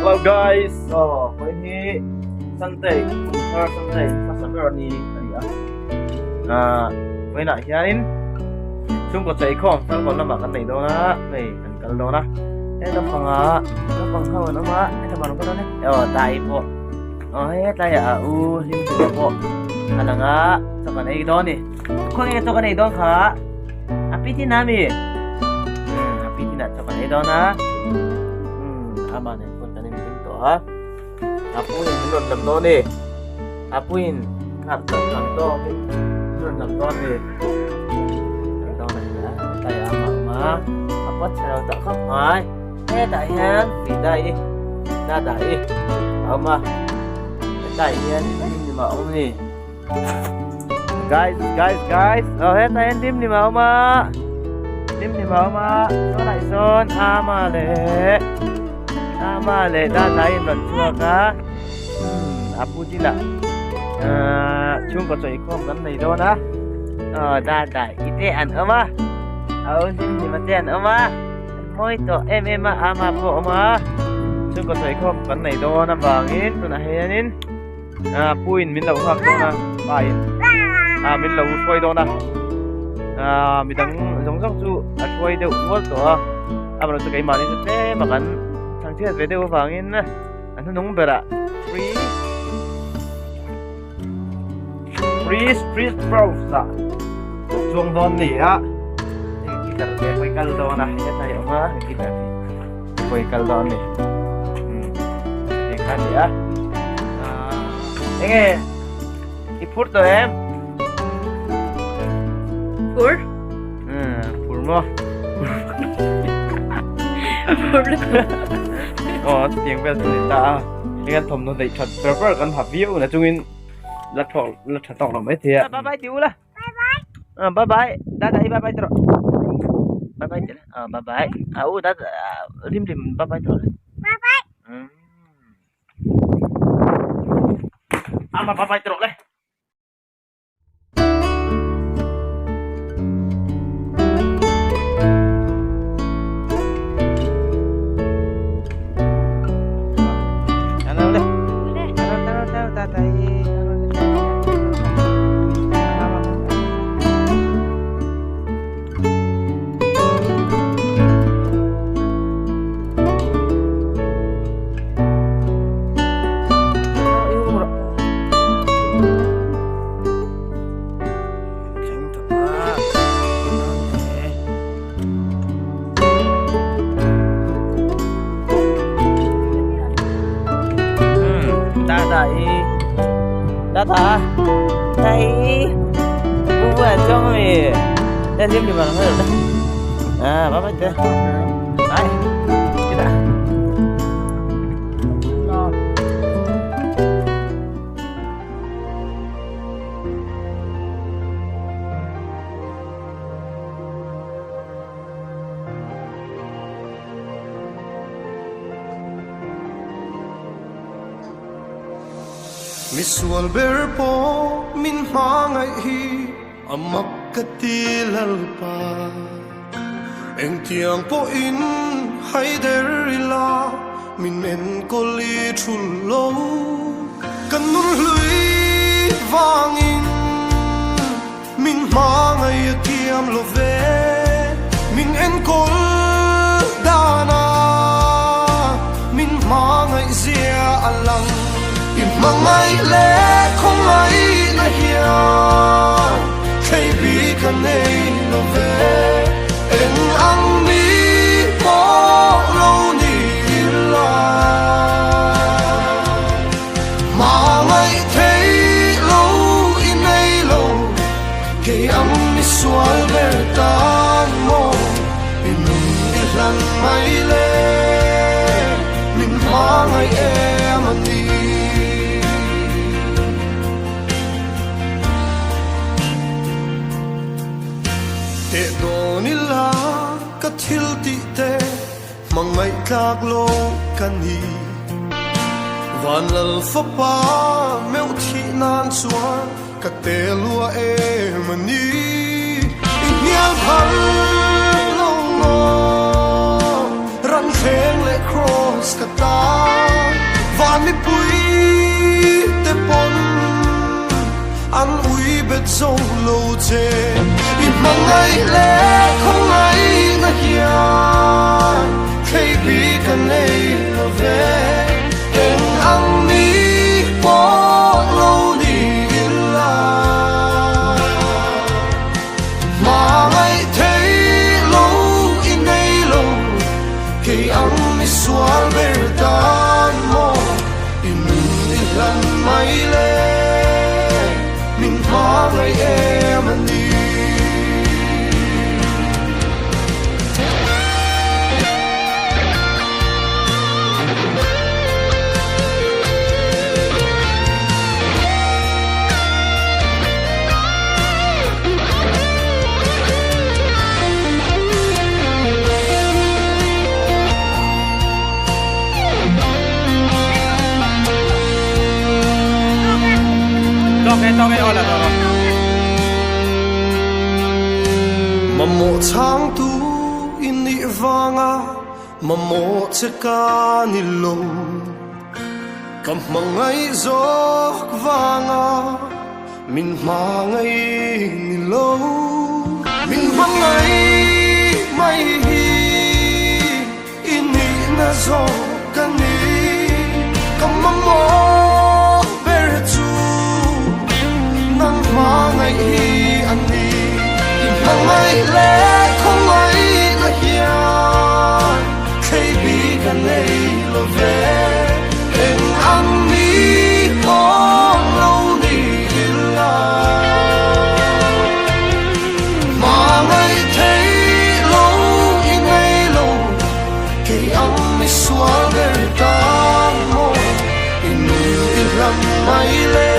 Hello guys, oh vawiin hi Sunday kum thar Sunday hmasa ber ni a ni a, ah vawiinah hianin chhungkaw cheikhawm farkawn lamah kan nei dawn a, hei kan kal dawn a, he lampangah naupang ho an awm a, heta man kawt a ni, aw tlai pawh aw hei hetlaiah a u hlim hlim pawh a lang a, chaw kan ei dawn a ni, khawnge chaw kan ei dawn kha a pi tin a mi umm a pi tinah chaw kan ei dawn a. Ama nen pawn kan inhlim tawh a, a puiin min rawn lam dawn e, a puiin nghak tak ang tawkin min rawn lam dawn e, kan dawn a nia, tlai a ama awm a, a pawt chhe lo tak khawp mai, hetah hian Frida i Dada i a awm a, hetah hian Limlima a awm a ni, guys guys guys aw hetah hian Limlima a awm a Limlima a awm a sawnah sawn Ama leh Ama leh Dada in rawn chhuak a umm a pu dila ahh chhungkaw chawihkhawm kan nei dawn a aw Dada i te an awm a a u Limlima te an awm a an mawi tawh em em a Ama pawh a awm a chhungkaw chawihkhawm kan nei dawn avangin tunah hianin. Ah puin min lo nghak dawn a pa in ah min lo hruai dawn a ah midang zawng zawng chu a hruai deuh nual tawh a amaherawhchu chu keimahni chu tlem a kan chhangchhiat ve deuh avangin a hnuhnung berah free free street bros ah chuang dawn a ni a hei guitar te hawi kal dawn a hetlai a awm a guitar hi. Hawi kal dawn a ni eng a ni a enge i phur tawh em phur phur maw phur lutuk aw chutiang vel chu ni ta a heng an thawmhnaw daih that ber ber kan ha viau na chungin la thawk la tha tawk lo maithei a bye bye ti ula bye bye dada hi bye bye tawh bye bye teh bye bye a u dada rim rim bye bye tawh bye bye ama bye bye tawh le. Dada, đây, bu cho mày, đây liêm đi mà nó được đấy. À, bye bye thế. Đấy, cái đã. Misual ber pawh min hmangaih hi a mak ka ti lalpa. Engtiang pawhin haider ila min enkawl i thul lo. Kan nun hlui vangin min hmangaih a kiam lo ve. Min enkawl dan a, min hmangaih zia a lang. I hmangaih leh khawngaihna hian thlei bik a nei lo ve. Eng ang mi pawh lo ni ila. Hmangaih thei lo i nei lo, kei ang mi sual ber tan maw i nun i hlan mai le, min hmangaih em a ni. Teh dawn ila ka thil tih te. Hmangaih tlak lo ka ni. Vanlal fapa meuh thih nan chuan ka te lua em a ni. I hnial phal lo maw ran thleng leh cross ka ta. mipui te pawn an ui bet zo lo che. I hmangaih leh khawngaihna hian thlei bik a nei lo ve. Eng ang mi pawh lo ni ila. Hmangaih thei lo i nei lo, kei ang mi sual ber tan maw i nun i hlan mai le, min hmangaih em a ni. Mamawh chhangtu i nih vanga mamawh che ka ni lo. Ka hmangaih zawk vanga min hmangaih ni lo. Min hmangaih mai hi i nihna zawk a ni. Ka mamawh ber chu nang hmangaih hi a ni. I hmangaih leh khawngaihna hian thlei bik a nei lo ve. Eng ang mi pawh lo ni ila. Hmangaih thei lo i nei lo, kei ang mi sual ber tan maw i nun i hlam mai le.